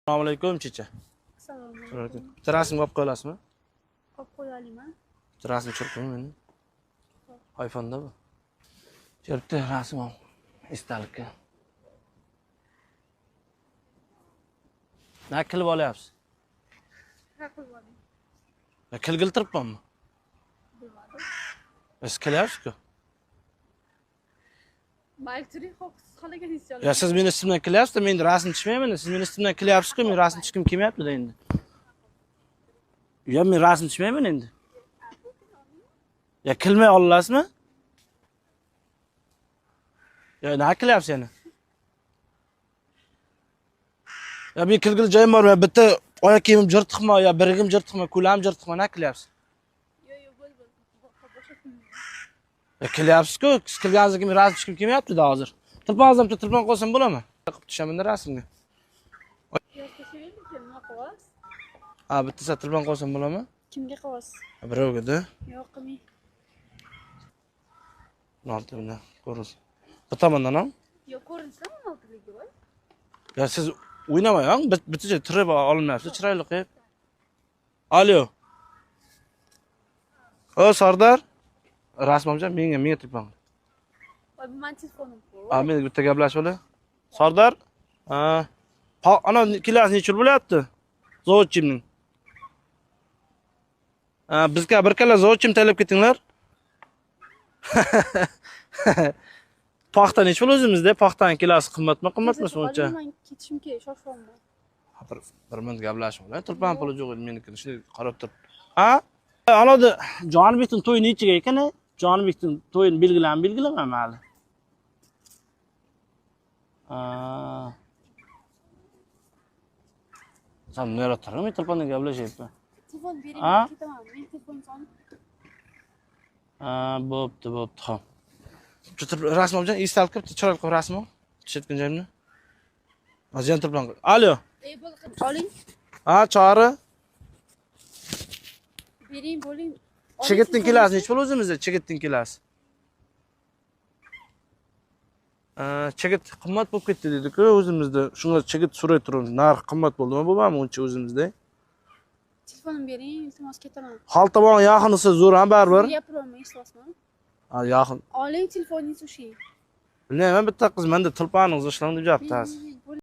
Assalomu alaykum, checha. Assalomu alaykum. Bitta rasmga olib qo'ya olasizmi? Olib qo'ya olaman. Bitta rasm tushirib qo'ying meni. iPhone'da bu. Bitta rasm ol. Esdalikka. Na kilib olyapsiz? Ha, qilib oling. Ya kilgil turibmanmi? Bilmadim. Siz kilyapsiz-ku. Mayli turing, xo'p, siz xohlaganingizcha oling. Ya siz meni ustimdan kilyapsiz-da, men endi rasm tushmayman. Siz meni ustimdan kilyapsiz-ku, men rasm tushgim kelmayapti-da endi. Ya men rasm tushmayman endi. Ya kilmay olasizmi? Ya nima kilyapsiz yana? Ya men kilgil joyim bor, bitta oyoq kiyimim jirtiqmi, yo birigim jirtiqmi, ko'lam jirtiqmi, nima kilyapsiz? Yo'q, yo'q, bo'l, bo'l. Bo'shatmang. Ya kilyapsiz-ku, siz kilganingizdan keyin men rasm tushgim kelmayapti-da hozir. Tilpon bitta tilpon qo'ysam bo'ladimi? Qilib tushaman-da rasmga. Yo'q, tashlaylik, nima qilyapsiz? Ha, bitta sa tilpon qo'ysam bo'ladimi? Kimga qilyapsiz? Birovga-da. Yo'q, qilmang. 16 bilan ko'rinsin. Bir tomondan ham. Yo'q, ko'rinsin 16ligi voy. Ya siz o'ynamang, bitta joy turib olinmayapsiz, chiroyli qilib. Alo. O, Sardor. Rasm olacağım, menga telefon. Voy, bu meni telefonim. Ha, men bitta gaplashib olay. Sardor. Ha. Ana kilosi necha bo'lyapti? Zavodchimning. Ha, bizga bir kala zavodchim tayyorlab ketinglar. Paxta necha pul o'zimizda? Paxtaning kilosi qimmatmi, qimmatmi uncha? Men ketishim kerak, shoshyapman. Bir minut gaplashib olay. Tulpon puli yo'q edi menikini. Shunday qarab turib. Ha? Anodi Jonibekning to'yi nechaga ekan? Jonibekning to'yini belgilanmi, belgilamami hali? Ha. Sen nera turib, telefonda gaplashyapman. Telefon bering, ketaman. Men telefon solib. Ha, bo'pti, bo'pti, xo'p. Rasm olacağım, esdalik qilib, chiroyli qilib rasm ol. Tushayotgan joyimni. Hozir yana telefon qil. Alo. Ey, bo'ldi, oling. Ha, Chori. Bering, bo'ling. Chigitning kilosi necha pul o'zimizda? Chigitning kilosi. Chigit qimmat bo'lib ketdi dedi-ku o'zimizda. Shunga chigit so'ray turibmiz. Narx qimmat bo'ldimi, bo'lmadimi uncha o'zimizda? Telefonimni bering, iltimos, ketaman. Xaltabon yaqinisi zo'r ham baribir. Gapiryapman, eslayapsizmi? Ha, yaqin. Oling telefoningizni ushlang. Bilmayman, bitta qiz menda tulponingizni ushlang deb yopti hozir.